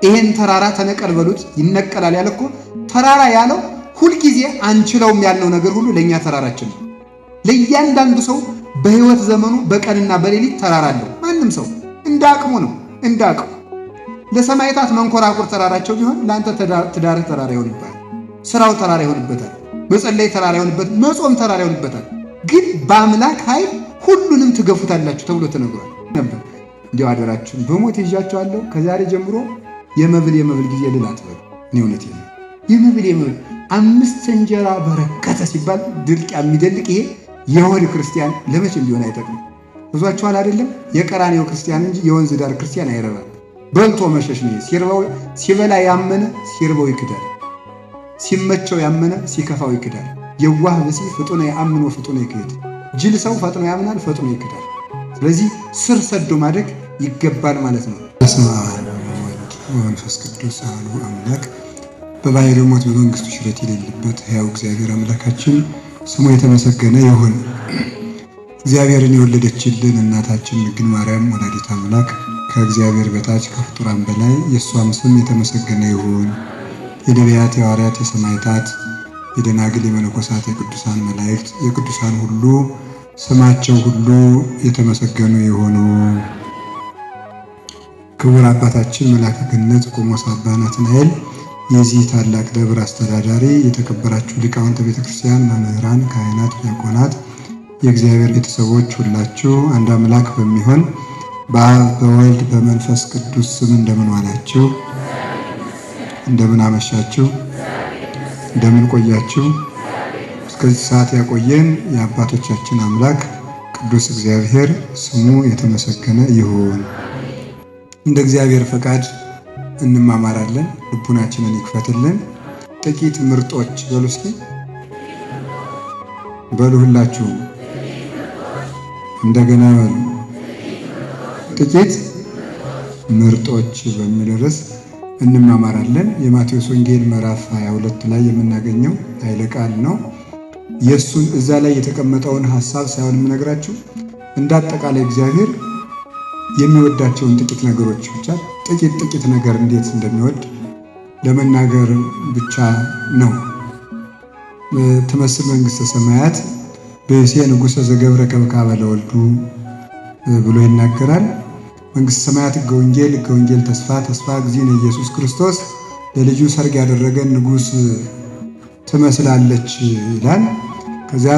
ይሄን ተራራ ተነቀል በሉት ይነቀላል ያለ እኮ ተራራ ያለው ሁልጊዜ አንችለውም ያልነው ነገር ሁሉ ለእኛ ተራራችን ነው። ለእያንዳንዱ ሰው በሕይወት ዘመኑ በቀንና በሌሊት ተራራ አለው። ማንም ሰው እንደ አቅሙ ነው፣ እንደ አቅሙ። ለሰማዕታት መንኮራኩር ተራራቸው ቢሆን ለአንተ ትዳርህ ተራራ ይሆንብሃል፣ ስራው ተራራ ይሆንበታል፣ መጸለይ ተራራ ይሆንበታል፣ መጾም ተራራ ይሆንበታል። ግን በአምላክ ኃይል ሁሉንም ትገፉታላችሁ ተብሎ ተነግሯል ነበር። እንዲያው አደራችሁን በሞት ይዣቸዋለሁ። ከዛሬ ጀምሮ የመብል የመብል ጊዜ ልል አትበሉ። እኔ እውነቴን ነው። የመብል የመብል 5 እንጀራ በረከተ ሲባል ድርቅ የሚደልቅ ይሄ የሆድ ክርስቲያን ለመቼም ቢሆን አይጠቅምም። ብዙአችኋል አይደለም? የቀራኔው ክርስቲያን እንጂ የወንዝ ዳር ክርስቲያን አይረባም። በልቶ መሸሽ ነው። ሲበላ ያመነ ሲርበው ይክዳል። ሲመቸው ያመነ ሲከፋው ይክዳል። የዋህ ብእሲ ፍጡነ ያአምን ወፍጡነ ይክድ። ጅል ሰው ፈጥኖ ያምናል፣ ፈጥኖ ይክዳል። ስለዚህ ስር ሰዶ ማደግ ይገባል ማለት ነው። በስመ አብ ወወልድ ወመንፈስ ቅዱስ አሐዱ አምላክ። በባሕርዩ ሞት በመንግስቱ ሽረት የሌለበት ሕያው እግዚአብሔር አምላካችን ስሙ የተመሰገነ ይሁን። እግዚአብሔርን የወለደችልን እናታችን ድንግል ማርያም ወላዲተ አምላክ ከእግዚአብሔር በታች ከፍጡራን በላይ የእሷም ስም የተመሰገነ ይሁን። የነቢያት፣ የሐዋርያት፣ የሰማዕታት፣ የደናግል፣ የመነኮሳት፣ የቅዱሳን መላእክት፣ የቅዱሳን ሁሉ ስማቸው ሁሉ የተመሰገኑ ይሁኑ። ክቡር አባታችን መልአከ ገነት ቆሞስ አባ ናትናኤል የዚህ ታላቅ ደብር አስተዳዳሪ፣ የተከበራችሁ ሊቃውንተ ቤተክርስቲያን፣ መምህራን፣ ካህናት፣ ዲያቆናት፣ የእግዚአብሔር ቤተሰቦች ሁላችሁ አንድ አምላክ በሚሆን በአብ በወልድ በመንፈስ ቅዱስ ስም እንደምን ዋላችሁ? እንደምን አመሻችሁ? እንደምን ቆያችሁ? እስከዚህ ሰዓት ያቆየን የአባቶቻችን አምላክ ቅዱስ እግዚአብሔር ስሙ የተመሰገነ ይሁን። እንደ እግዚአብሔር ፈቃድ እንማማራለን። ልቡናችንን ይክፈትልን። ጥቂት ምርጦች በሉ እስኪ በሉ፣ ሁላችሁ እንደገና በሉ። ጥቂት ምርጦች በሚል ርዕስ እንማማራለን። የማቴዎስ ወንጌል ምዕራፍ 22 ላይ የምናገኘው ኃይለ ቃል ነው። የእሱን እዛ ላይ የተቀመጠውን ሐሳብ ሳይሆን የምነግራችሁ እንደ አጠቃላይ እግዚአብሔር የሚወዳቸውን ጥቂት ነገሮች ብቻ ጥቂት ጥቂት ነገር እንዴት እንደሚወድ ለመናገር ብቻ ነው። ትመስል መንግሥተ ሰማያት ብእሴ ንጉሠ ዘገብረ ከብካበ ለወልዱ ብሎ ይናገራል። መንግሥተ ሰማያት ሕገ ወንጌል፣ ሕገ ወንጌል ተስፋ፣ ተስፋ እግዚእነ ኢየሱስ ክርስቶስ ለልጁ ሰርግ ያደረገን ንጉሥ ትመስላለች ይላል። ከዚያ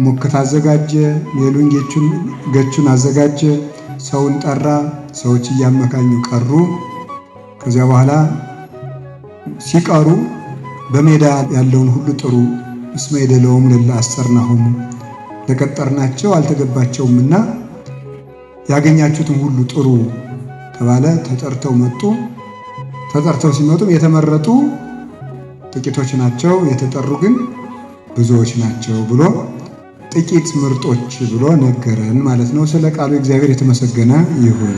ሙክት አዘጋጀ፣ ሜሉን ገቹን አዘጋጀ፣ ሰውን ጠራ። ሰዎች እያመካኙ ቀሩ። ከዚያ በኋላ ሲቀሩ በሜዳ ያለውን ሁሉ ጥሩ፣ እስመ የደለዎሙ ለእለ አሰርናሆሙ ለቀጠርናቸው አልተገባቸውምና ያገኛችሁትን ሁሉ ጥሩ ተባለ። ተጠርተው መጡ። ተጠርተው ሲመጡም የተመረጡ ጥቂቶች ናቸው፣ የተጠሩ ግን ብዙዎች ናቸው ብሎ ጥቂት ምርጦች ብሎ ነገረን ማለት ነው። ስለ ቃሉ እግዚአብሔር የተመሰገነ ይሁን።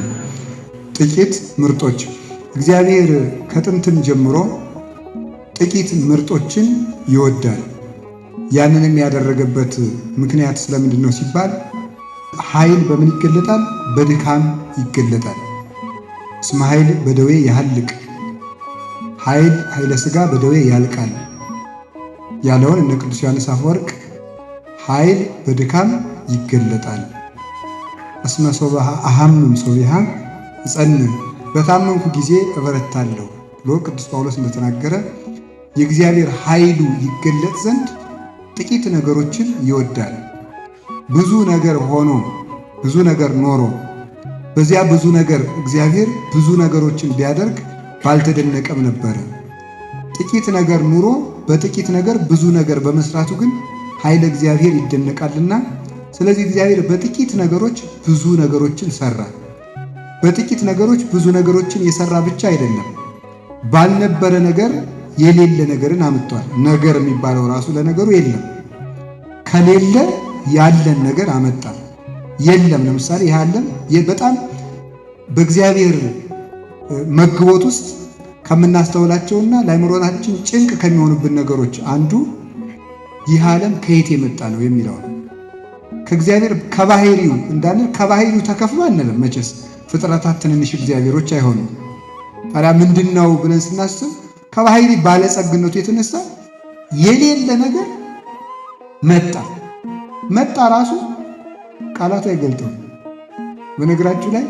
ጥቂት ምርጦች እግዚአብሔር ከጥንትም ጀምሮ ጥቂት ምርጦችን ይወዳል። ያንንም ያደረገበት ምክንያት ስለምንድን ነው ሲባል ኃይል በምን ይገለጣል? በድካም ይገለጣል። እስመ ኃይል በደዌ ያልቅ፣ ኃይል ኃይለ ሥጋ በደዌ ያልቃል ያለውን እነ ቅዱስ ዮሐንስ አፈወርቅ ኃይል በድካም ይገለጣል። እስመ ሶበሃ አሐምም ሶቢሃ እጸንን፣ በታመንኩ ጊዜ እበረታለሁ ብሎ ቅዱስ ጳውሎስ እንደተናገረ የእግዚአብሔር ኃይሉ ይገለጥ ዘንድ ጥቂት ነገሮችን ይወዳል። ብዙ ነገር ሆኖ ብዙ ነገር ኖሮ በዚያ ብዙ ነገር እግዚአብሔር ብዙ ነገሮችን ቢያደርግ ባልተደነቀም ነበረ። ጥቂት ነገር ኑሮ በጥቂት ነገር ብዙ ነገር በመስራቱ ግን ኃይለ እግዚአብሔር ይደነቃልና፣ ስለዚህ እግዚአብሔር በጥቂት ነገሮች ብዙ ነገሮችን ሰራ። በጥቂት ነገሮች ብዙ ነገሮችን የሰራ ብቻ አይደለም፣ ባልነበረ ነገር የሌለ ነገርን አምጥቷል። ነገር የሚባለው ራሱ ለነገሩ የለም። ከሌለ ያለን ነገር አመጣ። የለም ለምሳሌ ይህ ዓለም በጣም በእግዚአብሔር መግቦት ውስጥ ከምናስተውላቸውና ለአእምሮናችን ጭንቅ ከሚሆኑብን ነገሮች አንዱ ይህ ዓለም ከየት የመጣ ነው የሚለው ነው። ከእግዚአብሔር ከባህሪው እንዳንል ከባህሪው ተከፍሎ አንልም። መቼስ ፍጥረታት ትንንሽ እግዚአብሔሮች አይሆኑም። ታዲያ ምንድን ነው ብለን ስናስብ ከባህሪ ባለጸግነቱ የተነሳ የሌለ ነገር መጣ መጣ ራሱ ቃላቱ አይገልጠውም። በነገራችሁ ላይ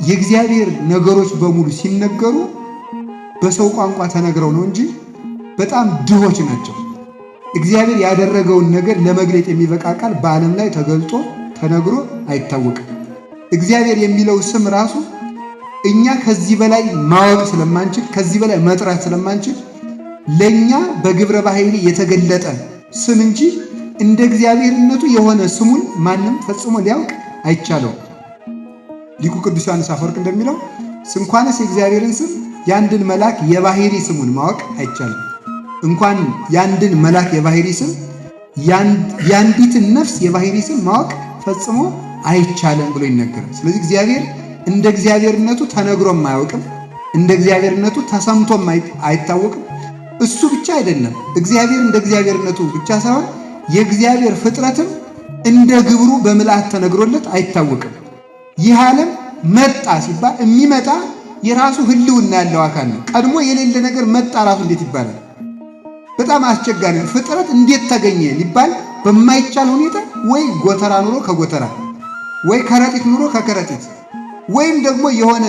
የእግዚአብሔር ነገሮች በሙሉ ሲነገሩ በሰው ቋንቋ ተነግረው ነው እንጂ በጣም ድሆች ናቸው። እግዚአብሔር ያደረገውን ነገር ለመግለጥ የሚበቃ ቃል በዓለም ላይ ተገልጦ ተነግሮ አይታወቅም። እግዚአብሔር የሚለው ስም ራሱ እኛ ከዚህ በላይ ማወቅ ስለማንችል፣ ከዚህ በላይ መጥራት ስለማንችል ለእኛ በግብረ ባህሪ የተገለጠ ስም እንጂ እንደ እግዚአብሔርነቱ የሆነ ስሙን ማንም ፈጽሞ ሊያውቅ አይቻለውም። ሊቁ ቅዱስ ዮሐንስ አፈወርቅ እንደሚለው ስንኳንስ የእግዚአብሔርን ስም የአንድን መልአክ የባህሪ ስሙን ማወቅ አይቻልም። እንኳን የአንድን መልአክ የባህሪ ስም የአንዲትን ነፍስ የባህሪ ስም ማወቅ ፈጽሞ አይቻልም ብሎ ይነገራል። ስለዚህ እግዚአብሔር እንደ እግዚአብሔርነቱ ተነግሮም አያውቅም። እንደ እግዚአብሔርነቱ ተሰምቶም አይታወቅም። እሱ ብቻ አይደለም፣ እግዚአብሔር እንደ እግዚአብሔርነቱ ብቻ ሳይሆን የእግዚአብሔር ፍጥረትም እንደ ግብሩ በምልአት ተነግሮለት አይታወቅም። ይህ ዓለም መጣ ሲባል የሚመጣ የራሱ ሕልውና ያለው አካል ነው። ቀድሞ የሌለ ነገር መጣ ራሱ እንዴት ይባላል? በጣም አስቸጋሪ ነው። ፍጥረት እንዴት ተገኘ ሊባል በማይቻል ሁኔታ ወይ ጎተራ ኑሮ ከጎተራ ወይ ከረጢት ኑሮ ከከረጢት ወይም ደግሞ የሆነ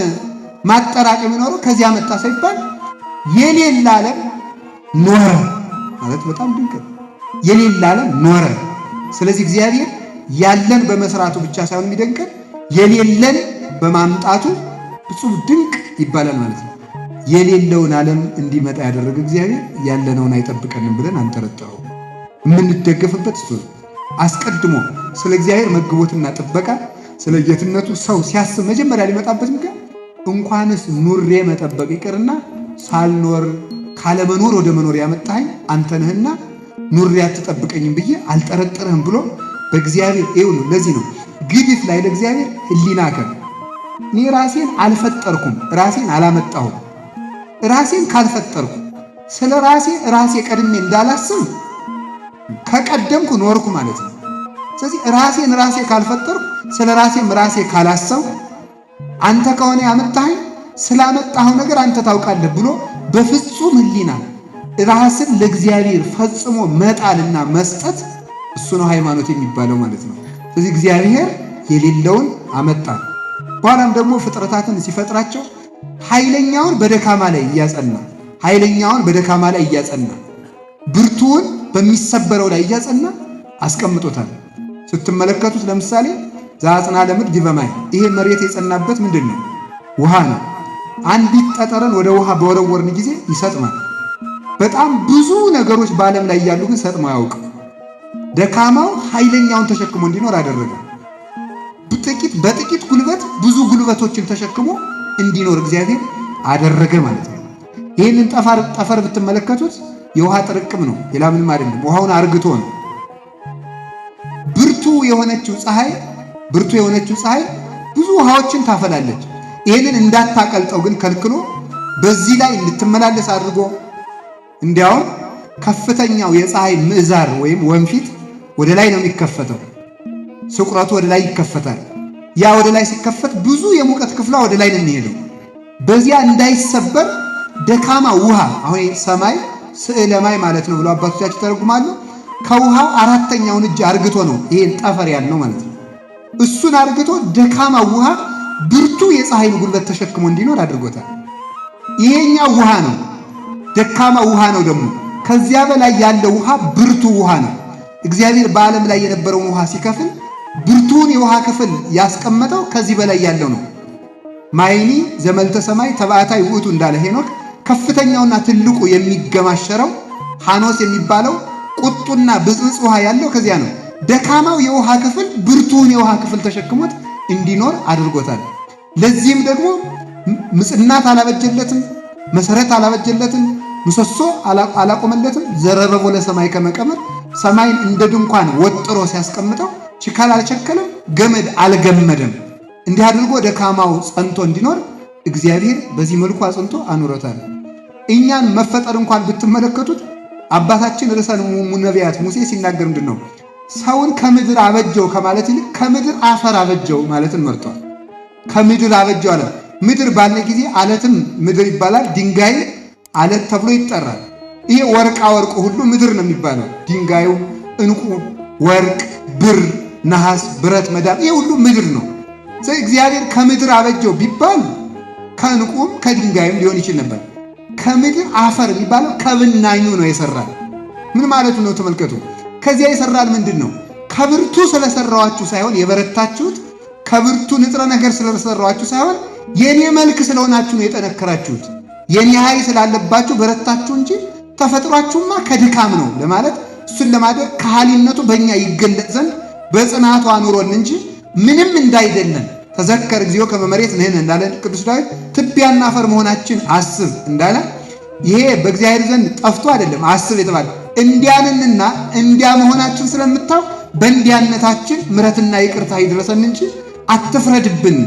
ማጠራቀም ኖሮ ከዚያ መጣ ሳይባል የሌለ ዓለም ኖረ ማለት በጣም ድንቅ ነው። የሌለ ዓለም ኖረ። ስለዚህ እግዚአብሔር ያለን በመስራቱ ብቻ ሳይሆን የሚደንቀን የሌለን በማምጣቱ ፍጹም ድንቅ ይባላል ማለት ነው። የሌለውን ዓለም እንዲመጣ ያደረገ እግዚአብሔር ያለነውን አይጠብቀንም ብለን አንጠረጠረው። የምንደገፍበት እሱ ነው። አስቀድሞ ስለ እግዚአብሔር መግቦትና ጥበቃ ስለ ጌትነቱ ሰው ሲያስብ መጀመሪያ ሊመጣበት ምክንያት እንኳንስ ኑሬ መጠበቅ ይቅርና ሳልኖር ካለመኖር ወደ መኖር ያመጣኸኝ አንተ ነህና ኑሬ አትጠብቀኝም ብዬ አልጠረጥርህም ብሎ በእግዚአብሔር ይኸው ነው። ለዚህ ነው ግድፍ ላይ ለእግዚአብሔር ሕሊናከ እኔ ራሴን አልፈጠርኩም፣ ራሴን አላመጣሁም። ራሴን ካልፈጠርኩ ስለ ራሴ ራሴ ቀድሜ እንዳላስብ ከቀደምኩ ኖርኩ ማለት ነው። ስለዚህ ራሴን ራሴ ካልፈጠርኩ ስለ ራሴም ራሴ ካላሰብኩ አንተ ከሆነ ያመጣኸኝ ስላመጣኸው ነገር አንተ ታውቃለህ ብሎ በፍጹም ሕሊና ራስን ለእግዚአብሔር ፈጽሞ መጣልና መስጠት እሱ ነው ሃይማኖት የሚባለው ማለት ነው። ስለዚህ እግዚአብሔር የሌለውን አመጣ። በኋላም ደግሞ ፍጥረታትን ሲፈጥራቸው ኃይለኛውን በደካማ ላይ እያጸና ኃይለኛውን በደካማ ላይ እያጸና ብርቱውን በሚሰበረው ላይ እያጸና አስቀምጦታል። ስትመለከቱት ለምሳሌ ዘአጽንዐ ለምድር ዲበ ማይ፣ ይሄ መሬት የጸናበት ምንድን ነው? ውሃ ነው። አንዲት ጠጠርን ወደ ውሃ በወረወርን ጊዜ ይሰጥማል። በጣም ብዙ ነገሮች በዓለም ላይ እያሉ ግን ሰጥሞ አያውቅም። ደካማው ኃይለኛውን ተሸክሞ እንዲኖር አደረገ። ጥቂት በጥቂት ጉልበት ብዙ ጉልበቶችን ተሸክሞ እንዲኖር እግዚአብሔር አደረገ ማለት ነው። ይህንን ጠፈር ብትመለከቱት የውሃ ጥርቅም ነው፣ ሌላ ምንም አይደለም። ውሃውን አርግቶ ነው። ብርቱ የሆነችው ፀሐይ ብርቱ የሆነችው ፀሐይ ብዙ ውሃዎችን ታፈላለች። ይህንን እንዳታቀልጠው ግን ከልክሎ በዚህ ላይ እንድትመላለስ አድርጎ እንዲያውም ከፍተኛው የፀሐይ ምዕዛር ወይም ወንፊት ወደ ላይ ነው የሚከፈተው። ስቁረቱ ወደ ላይ ይከፈታል። ያ ወደ ላይ ሲከፈት ብዙ የሙቀት ክፍሏ ወደ ላይ ነው የሚሄደው። በዚያ እንዳይሰበር ደካማ ውሃ አሁን ሰማይ ስዕለ ማይ ማለት ነው ብሎ አባቶቻችን ተረጉማሉ። ከውሃው አራተኛውን እጅ አርግቶ ነው ይሄን ጠፈር ያልነው ማለት ነው። እሱን አርግቶ ደካማ ውሃ ብርቱ የፀሐይን ጉልበት ተሸክሞ እንዲኖር አድርጎታል። ይሄኛው ውሃ ነው፣ ደካማ ውሃ ነው። ደግሞ ከዚያ በላይ ያለው ውሃ ብርቱ ውሃ ነው። እግዚአብሔር በዓለም ላይ የነበረውን ውሃ ሲከፍል ብርቱን የውሃ ክፍል ያስቀመጠው ከዚህ በላይ ያለው ነው። ማይኒ ዘመልተ ሰማይ ተባዕታይ ውእቱ እንዳለ ሄኖክ ከፍተኛውና ትልቁ የሚገማሸረው ሐኖስ የሚባለው ቁጡና ብጽብጽ ውሃ ያለው ከዚያ ነው። ደካማው የውሃ ክፍል ብርቱን የውሃ ክፍል ተሸክሞት እንዲኖር አድርጎታል። ለዚህም ደግሞ ምጽናት አላበጀለትም፣ መሰረት አላበጀለትም፣ ምሰሶ አላቆመለትም። ዘረበቦ ለሰማይ ከመቀመር ሰማይን እንደ ድንኳን ወጥሮ ሲያስቀምጠው ችካል አልቸከለም፣ ገመድ አልገመደም። እንዲህ አድርጎ ደካማው ጸንቶ እንዲኖር እግዚአብሔር በዚህ መልኩ አጽንቶ አኑሮታል። እኛን መፈጠር እንኳን ብትመለከቱት አባታችን ርዕሰ ነቢያት ሙሴ ሲናገር ምንድን ነው? ሰውን ከምድር አበጀው ከማለት ይልቅ ከምድር አፈር አበጀው ማለትን መርጧል። ከምድር አበጀው አለ። ምድር ባለ ጊዜ አለትም ምድር ይባላል፣ ድንጋይ አለት ተብሎ ይጠራል። ይሄ ወርቃ ወርቁ ሁሉ ምድር ነው የሚባለው። ድንጋዩ፣ እንቁ፣ ወርቅ፣ ብር፣ ነሐስ፣ ብረት፣ መዳብ ይሄ ሁሉ ምድር ነው። ስለዚህ እግዚአብሔር ከምድር አበጀው ቢባል ከእንቁም ከድንጋይም ሊሆን ይችል ነበር። ከምድር አፈር የሚባለው ከብናኙ ነው የሰራል። ምን ማለቱ ነው? ተመልከቱ። ከዚያ የሰራል ምንድን ነው? ከብርቱ ስለሰራዋችሁ ሳይሆን የበረታችሁት ከብርቱ ንጥረ ነገር ስለሰራዋችሁ ሳይሆን የኔ መልክ ስለሆናችሁ ነው የጠነከራችሁት። የኔ ኃይል ስላለባችሁ በረታችሁ እንጂ ተፈጥሯችሁማ ከድካም ነው ለማለት እሱን ለማድረግ ከሃሊነቱ በእኛ ይገለጥ ዘንድ በጽናቱ አኑሮን እንጂ ምንም እንዳይደለን ተዘከር እግዚኦ ከመ መሬት ንሕነ እንዳለ ቅዱስ ዳዊት ትቢያና አፈር መሆናችን አስብ እንዳለ ይሄ በእግዚአብሔር ዘንድ ጠፍቶ አይደለም። አስብ የተባለ እንዲያንንና እንዲያ መሆናችን ስለምታውቅ በእንዲያነታችን ምሕረትና ይቅርታ ይድረሰን እንጂ አትፍረድብን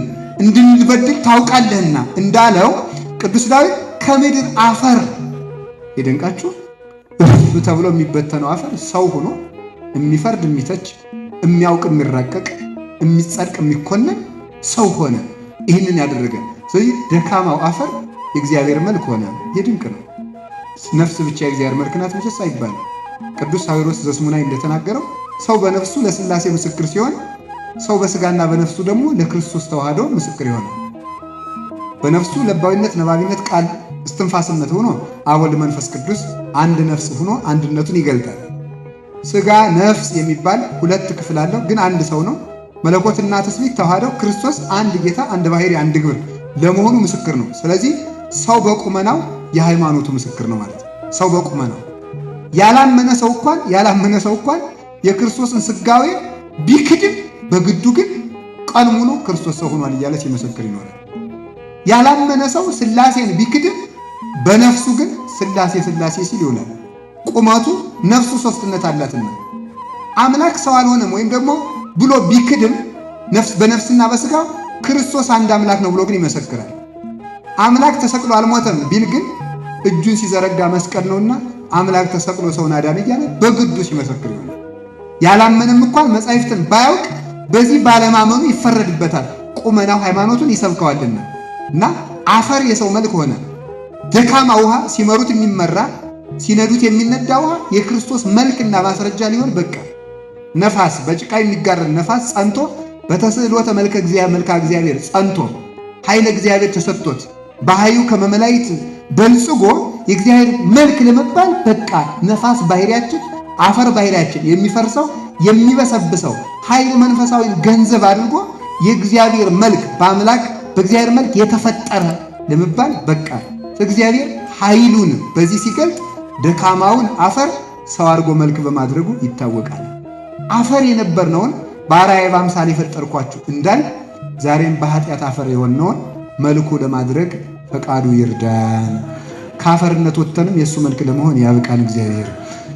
እንድንበድል ታውቃለህና እንዳለው ቅዱስ ዳዊት ከምድር አፈር የደንቃችሁ እፍ ተብሎ የሚበተነው አፈር ሰው ሆኖ የሚፈርድ የሚተች የሚያውቅ የሚራቀቅ የሚጸድቅ የሚኮነን ሰው ሆነ። ይህንን ያደረገ ስለዚህ ደካማው አፈር የእግዚአብሔር መልክ ሆነ። የድንቅ ነው። ነፍስ ብቻ የእግዚአብሔር መልክ ናት መቼስ አይባልም። ቅዱስ ሳዊሮስ ዘስሙናይ እንደተናገረው ሰው በነፍሱ ለሥላሴ ምስክር ሲሆን ሰው በስጋና በነፍሱ ደግሞ ለክርስቶስ ተዋህዶ ምስክር ይሆናል። በነፍሱ ለባዊነት፣ ነባቢነት፣ ቃል እስትንፋስነት ሆኖ አብ ወልድ መንፈስ ቅዱስ አንድ ነፍስ ሆኖ አንድነቱን ይገልጣል። ስጋ ነፍስ የሚባል ሁለት ክፍል አለው፣ ግን አንድ ሰው ነው። መለኮትና ትስብእት ተዋህደው ክርስቶስ አንድ ጌታ፣ አንድ ባህሪ፣ አንድ ግብር ለመሆኑ ምስክር ነው። ስለዚህ ሰው በቁመናው የሃይማኖቱ ምስክር ነው ማለት ነው። ሰው በቁመናው ያላመነ ሰው እንኳን ያላመነ ሰው እንኳን የክርስቶስን ስጋዌ ቢክድም በግዱ ግን ቀን ሙሉ ክርስቶስ ሰው ሆኗል እያለ ሲመሰክር ይኖራል። ያላመነ ሰው ስላሴን ቢክድም በነፍሱ ግን ስላሴ ስላሴ ሲል ይውላል። ቁመቱ ነፍሱ ሶስትነት አላትና አምላክ ሰው አልሆነም ወይም ደግሞ ብሎ ቢክድም ነፍስ በነፍስና በስጋው ክርስቶስ አንድ አምላክ ነው ብሎ ግን ይመሰክራል። አምላክ ተሰቅሎ አልሞተም ቢል ግን እጁን ሲዘረጋ መስቀል ነውና አምላክ ተሰቅሎ ሰውን አዳነ እያለ በግዱ ሲመሰክር ይሆናል። ያላመነም እንኳን መጻሕፍትን ባያውቅ በዚህ ባለማመኑ ይፈረድበታል። ቁመናው ሃይማኖቱን ይሰብከዋልና እና አፈር የሰው መልክ ሆነ። ደካማ ውሃ ሲመሩት የሚመራ ሲነዱት የሚነዳ ውሃ የክርስቶስ መልክና ማስረጃ ሊሆን በቃ። ነፋስ በጭቃ የሚጋረድ ነፋስ ጸንቶ በተስዕሎተ መልከ እግዚአብሔር ጸንቶ ኃይለ እግዚአብሔር ተሰጥቶት ባህዩ ከመመላይት በልጽጎ የእግዚአብሔር መልክ ለመባል በቃ። ነፋስ ባህሪያችን፣ አፈር ባህሪያችን የሚፈርሰው የሚበሰብሰው ኃይል መንፈሳዊን ገንዘብ አድርጎ የእግዚአብሔር መልክ በአምላክ በእግዚአብሔር መልክ የተፈጠረ ለመባል በቃ። እግዚአብሔር ኃይሉን በዚህ ሲገልጥ ደካማውን አፈር ሰው አድርጎ መልክ በማድረጉ ይታወቃል። አፈር የነበርነውን በአርአያዬ በአምሳሌ የፈጠርኳችሁ እንዳል ዛሬም በኃጢአት አፈር የሆነውን መልኩ ለማድረግ ፈቃዱ ይርዳን። ከአፈርነት ወጥተንም የእሱ መልክ ለመሆን ያብቃን እግዚአብሔር።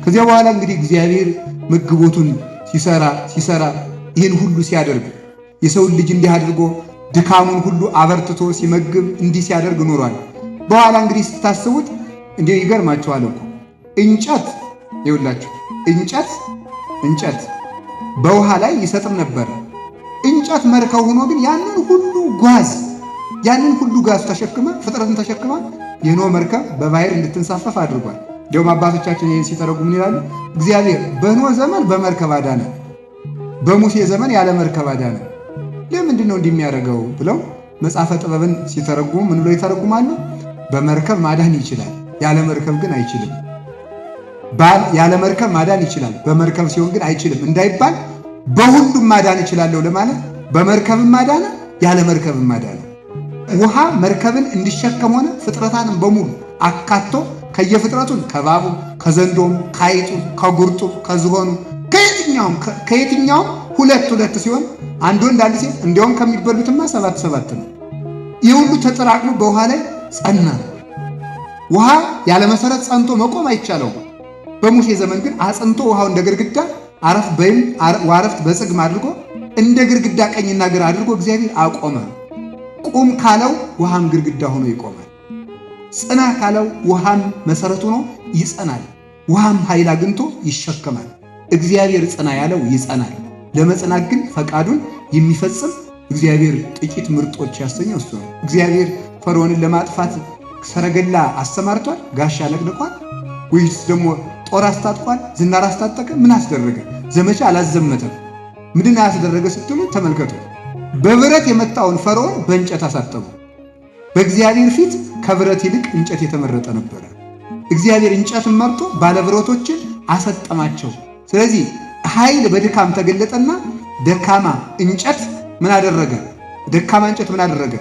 ከዚያ በኋላ እንግዲህ እግዚአብሔር ምግቦቱን ሲሰራ ሲሰራ ይህን ሁሉ ሲያደርግ የሰውን ልጅ እንዲህ አድርጎ ድካሙን ሁሉ አበርትቶ ሲመግብ እንዲህ ሲያደርግ ኖሯል። በኋላ እንግዲህ ስታስቡት እንዲህ ይገርማችኋል እኮ እንጨት ይውላችሁ እንጨት እንጨት በውሃ ላይ ይሰጥም ነበር። እንጨት መርከብ ሆኖ ግን ያንን ሁሉ ጓዝ ያንን ሁሉ ጋዝ ተሸክመ ፍጥረትን ተሸክማ የኖህ መርከብ በባህር እንድትንሳፈፍ አድርጓል። እንዲሁም አባቶቻችን ይህን ሲተረጉሙ ምን ይላሉ? እግዚአብሔር በኖህ ዘመን በመርከብ አዳነ፣ በሙሴ ዘመን ያለ መርከብ አዳነ። ለምንድን ነው እንዲህ የሚያደርገው ብለው መጽሐፈ ጥበብን ሲተረጉሙ ምን ብለው ይተረጉማሉ? በመርከብ ማዳን ይችላል፣ ያለ መርከብ ግን አይችልም። ያለ መርከብ ማዳን ይችላል፣ በመርከብ ሲሆን ግን አይችልም እንዳይባል በሁሉም ማዳን እችላለሁ ለማለት በመርከብም ማዳነ፣ ያለ መርከብም ማዳነ። ውሃ መርከብን እንዲሸከም ሆነ ፍጥረታንም በሙሉ አካቶ ከየፍጥረቱን ከባቡ፣ ከዘንዶም፣ ከአይጡ፣ ከጉርጡ፣ ከዝሆኑ ከየትኛውም ሁለት ሁለት ሲሆን አንድ ወንድ አንድ ሴት እንዲያውም ከሚበሉትማ ሰባት ሰባት ነው። ይህ ሁሉ ተጠራቅሞ በውሃ ላይ ጸና። ውሃ ያለ መሰረት ጸንቶ መቆም አይቻለውም። በሙሴ ዘመን ግን አጽንቶ ውሃው እንደ ግድግዳ አረፍ በይም ዋረፍት በጽግም አድርጎ እንደ ግድግዳ ቀኝና ግራ አድርጎ እግዚአብሔር አቆመ። ቁም ካለው ውሃም ግድግዳ ሆኖ ይቆማል። ጽና ካለው ውሃም መሰረት ሆኖ ይጸናል። ውሃም ኃይል አግኝቶ ይሸከማል። እግዚአብሔር ጽና ያለው ይጸናል። ለመጽናት ግን ፈቃዱን የሚፈጽም እግዚአብሔር ጥቂት ምርጦች ያሰኘው እሱ ነው። እግዚአብሔር ፈርዖንን ለማጥፋት ሰረገላ አሰማርቷል፣ ጋሻ ነቅንቋል፣ ወይስ ደግሞ ጦር አስታጥቋል፣ ዝናር አስታጠቀ? ምን አስደረገ? ዘመቻ አላዘመተም። ምንድን ያስደረገ ስትሉ ተመልከቱ። በብረት የመጣውን ፈርዖን በእንጨት አሳጠቡ። በእግዚአብሔር ፊት ከብረት ይልቅ እንጨት የተመረጠ ነበረ። እግዚአብሔር እንጨትን መርጦ ባለብረቶችን አሰጠማቸው። ስለዚህ ኃይል በድካም ተገለጠና ደካማ እንጨት ምን አደረገ? ደካማ እንጨት ምን አደረገ?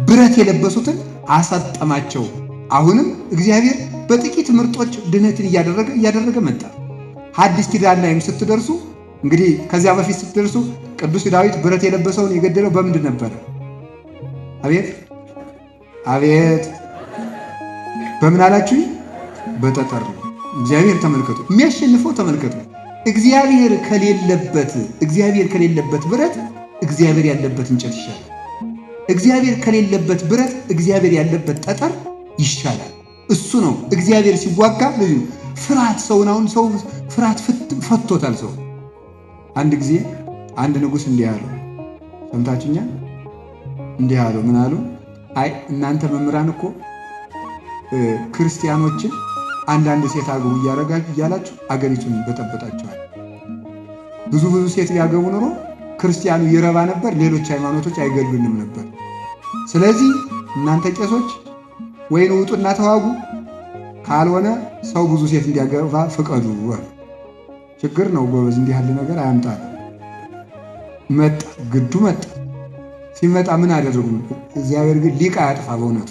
ብረት የለበሱትን አሰጠማቸው። አሁንም እግዚአብሔር በጥቂት ምርጦች ድነትን እያደረገ እያደረገ መጣ። ሐዲስ ኪዳን ላይም ስትደርሱ እንግዲህ ከዚያ በፊት ስትደርሱ ቅዱስ ዳዊት ብረት የለበሰውን የገደለው በምንድን ነበረ? አቤት አቤት፣ በምን አላችሁ? በጠጠር ነው። እግዚአብሔር ተመልከቱ፣ የሚያሸንፈው ተመልከቱ። እግዚአብሔር ከሌለበት እግዚአብሔር ከሌለበት ብረት እግዚአብሔር ያለበት እንጨት ይሻላል። እግዚአብሔር ከሌለበት ብረት እግዚአብሔር ያለበት ጠጠር ይሻላል። እሱ ነው እግዚአብሔር ሲዋጋ ፍርሃት ሰውን አሁን ሰው ፍርሃት ፈቶታል። ሰው አንድ ጊዜ አንድ ንጉሥ እንዲህ አለው፣ ሰምታችሁኛል? እንዲህ አለው፣ ምን አሉ? አይ እናንተ መምህራን እኮ ክርስቲያኖችን አንዳንድ ሴት አግቡ እያላችሁ አገሪቱን በጠበጣችኋል። ብዙ ብዙ ሴት ቢያገቡ ኖሮ ክርስቲያኑ ይረባ ነበር፣ ሌሎች ሃይማኖቶች አይገሉንም ነበር። ስለዚህ እናንተ ቄሶች ወይን ውጡና ተዋጉ፣ ካልሆነ ሰው ብዙ ሴት እንዲያገባ ፍቀዱ። ችግር ነው ጎበዝ፣ እንዲህ ያለ ነገር አያምጣል። መጣ ግዱ መጣ። ሲመጣ ምን አደረጉ? እግዚአብሔር ግን ሊቅ አያጥፋ በእውነቱ።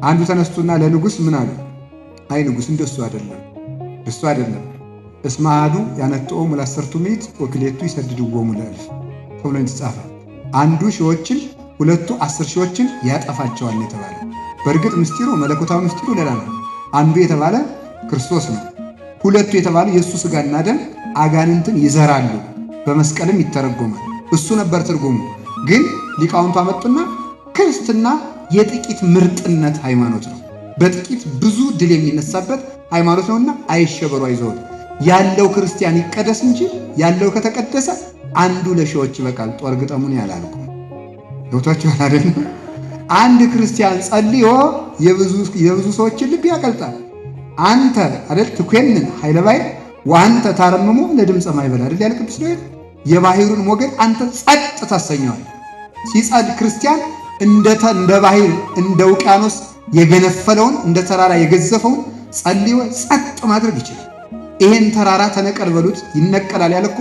አንዱ ተነስቶና ለንጉሥ ምን አለ? አይ ንጉሥ፣ እንደሱ አይደለም፣ እሱ አይደለም። እስመ አሐዱ ያነጥኦሙ ለአሠርቱ ምዕት ወክልኤቱ ይሰድድዎሙ ለእልፍ ተብሎ የተጻፈ አንዱ ሺዎችን ሁለቱ 10 ሺዎችን ያጠፋቸዋል የተባለ። በእርግጥ ምስጢሩ መለኮታዊ ምስጢሩ ሌላ ነው። አንዱ የተባለ ክርስቶስ ነው። ሁለቱ የተባለ የእሱ ስጋና ደም አጋንንትን ይዘራሉ፣ በመስቀልም ይተረጎማል። እሱ ነበር ትርጉሙ። ግን ሊቃውንቱ አመጡና ክርስትና የጥቂት ምርጥነት ሃይማኖት ነው፣ በጥቂት ብዙ ድል የሚነሳበት ሃይማኖት ነውና አይሸበሩ፣ አይዘውት ያለው ክርስቲያን ይቀደስ እንጂ ያለው ከተቀደሰ አንዱ ለሺዎች ይበቃል። ጦር ግጠሙን ያላልኩ ገብቷችኋል አይደል? አንድ ክርስቲያን ጸልዮ የብዙ ሰዎችን ልብ ያቀልጣል። አንተ አይደል ትኮንን ኃይለ ባሕር ወአንተ ታረምሞ ለድምፀ ማዕበል አይደል ያለ ቅዱስ ዳዊት። የባሕሩን ሞገድ አንተ ጸጥ ታሰኘዋል። ሲጸድ ክርስቲያን እንደ ባህር እንደ ውቅያኖስ የገነፈለውን እንደ ተራራ የገዘፈውን ጸልዮ ጸጥ ማድረግ ይችላል። ይሄን ተራራ ተነቀል በሉት ይነቀላል ያለ እኮ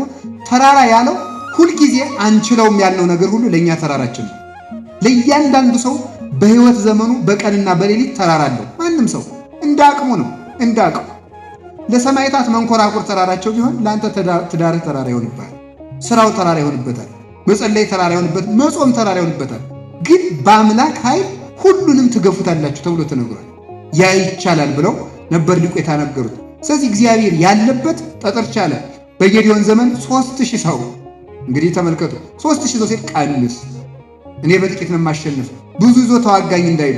ተራራ ያለው ሁልጊዜ አንችለውም ያልነው ነገር ሁሉ ለእኛ ተራራችን ነው። ለእያንዳንዱ ሰው በሕይወት ዘመኑ በቀንና በሌሊት ተራራ አለው። ማንም ሰው እንደ አቅሙ ነው፣ እንደ አቅሙ። ለሰማዕታት መንኮራኩር ተራራቸው ቢሆን ለአንተ ትዳርህ ተራራ ይሆንብሃል፣ ስራው ተራራ ይሆንበታል፣ መጸለይ ተራራ ይሆንበት፣ መጾም ተራራ ይሆንበታል። ግን በአምላክ ኃይል ሁሉንም ትገፉታላችሁ ተብሎ ተነግሯል። ያ ይቻላል ብለው ነበር ሊቁ የተናገሩት። ስለዚህ እግዚአብሔር ያለበት ጠጠር ቻለ። በጌዲዮን ዘመን 3000 ሰው እንግዲህ ተመልከቱ፣ 3000 ሰው ሴት ቀንስ፣ እኔ በጥቂት ነው የማሸንፍ፣ ብዙ ይዞ ተዋጋኝ እንዳይሉ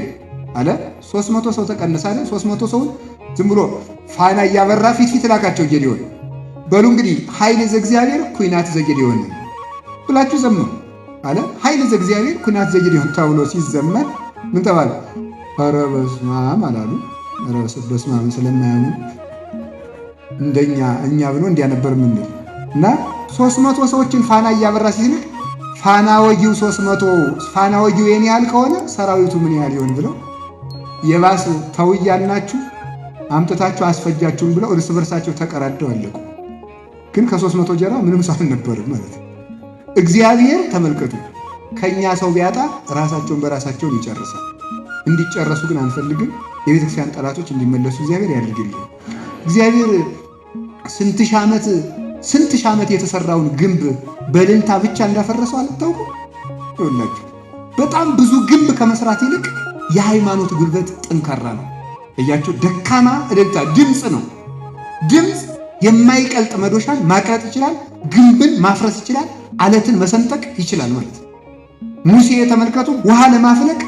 አለ። 300 ሰው ተቀነሰ አለ። 300 ሰውን ዝም ብሎ ፋና እያበራ ፊት ፊት ላካቸው ጌዲዮን። በሉ እንግዲህ ኃይል ዘእግዚአብሔር ኩናት ዘጌዲዮን ብላችሁ ዘምሩ አለ። ኃይል ዘእግዚአብሔር ኩናት ዘጌዲዮን ተብሎ ሲዘመር ምን ተባለ? ኧረ በስመ አብ አላሉ። ኧረ በስመ አብ ስለማያምኑ እንደኛ እኛ ብሎ እንዲያነበር ምንል እና 300 ሰዎችን ፋና እያበራ ሲልክ ፋና ወጊው 300 ፋና ወጊው የኔ ያህል ከሆነ ሰራዊቱ ምን ያህል ይሆን ብለው የባስ ተው እያልናችሁ አምጥታችሁ አስፈጃችሁን ብለው እርስ በርሳቸው ተቀራደው አለቁ። ግን ከ300 ጀርባ ምንም ሰው አልነበርም ማለት ነው። እግዚአብሔር ተመልከቱ፣ ከኛ ሰው ቢያጣ ራሳቸውን በራሳቸውን ይጨርሳል። እንዲጨረሱ ግን አንፈልግም። የቤተክርስቲያን ጠላቶች እንዲመለሱ እግዚአብሔር ያድርግልን። እግዚአብሔር ስንት ሺህ ዓመት ስንት ሺህ ዓመት የተሰራውን ግንብ በእልልታ ብቻ እንዳፈረሰው አልታውቁም? ይኸውላችሁ በጣም ብዙ ግንብ ከመስራት ይልቅ የሃይማኖት ጉልበት ጠንካራ ነው። እያችሁ ደካማ እልልታ ድምፅ ነው። ድምፅ የማይቀልጥ መዶሻን ማቅለጥ ይችላል። ግንብን ማፍረስ ይችላል። አለትን መሰንጠቅ ይችላል ማለት ነው። ሙሴ የተመልከቱ ውሃ ለማፍለቅ